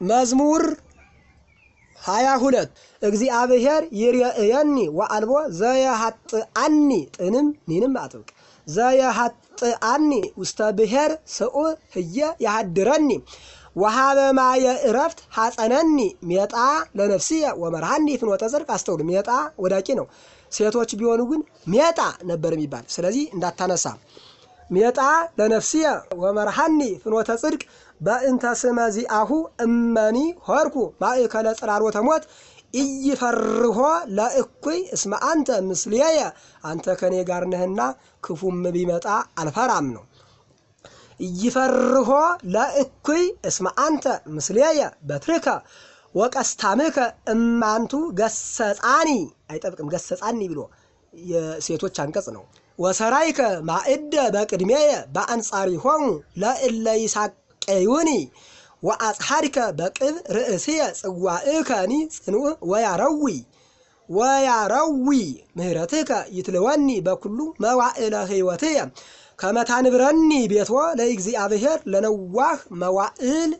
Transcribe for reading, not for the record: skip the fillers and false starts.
መዝሙር 22። እግዚአብሔር ይርአየኒ ወአልቦ ዘየሀጥአኒ፣ ጥንም ኒንም አጥብቅ፣ ዘየሀጥአኒ። ውስተ ብሔር ስዑር ህየ ያሃድረኒ፣ ወሀበ ማየ ዕረፍት ሐፀነኒ። ሜጣ ለነፍስየ ወመርሃኒ ፍኖተ ጽድቅ። አስተውሉ፣ ሜጣ ወዳቂ ነው። ሴቶች ቢሆኑ ግን ሜጣ ነበር የሚባል። ስለዚህ እንዳታነሳ። ሜጣ ለነፍስየ ወመርሃኒ ፍኖተ ጽድቅ በእንተ ስመ ዚአሁ። እመኒ ሆርኩ ማእከለ ጽላሎተ ሞት ኢይፈርሆ ለእኩይ እስመ አንተ ምስሌየ፣ አንተ ከኔ ጋር ነህና ክፉም ቢመጣ አልፈራም ነው። ኢይፈርሆ ለእኩይ እስመ አንተ ምስሌየ፣ በትርከ ወቀስታምከ እማንቱ ገሰጻኒ፣ አይጠብቅም፣ ገሰጻኒ ብሎ የሴቶች አንቀጽ ነው። ወሰራይከ ማእደ በቅድሜየ በአንጻሪሆሙ ለእለ ይሳቀዩኒ፣ ወአጽሐድከ በቅብ ርእስየ፣ ጽዋእከኒ ጽኑዕ ወያረዊ ወያረዊ። ምህረትከ ይትልወኒ በኩሉ መዋዕለ ሕይወትየ፣ ከመ ታንብረኒ ቤቶ ለእግዚአብሔር ለነዋህ መዋዕል።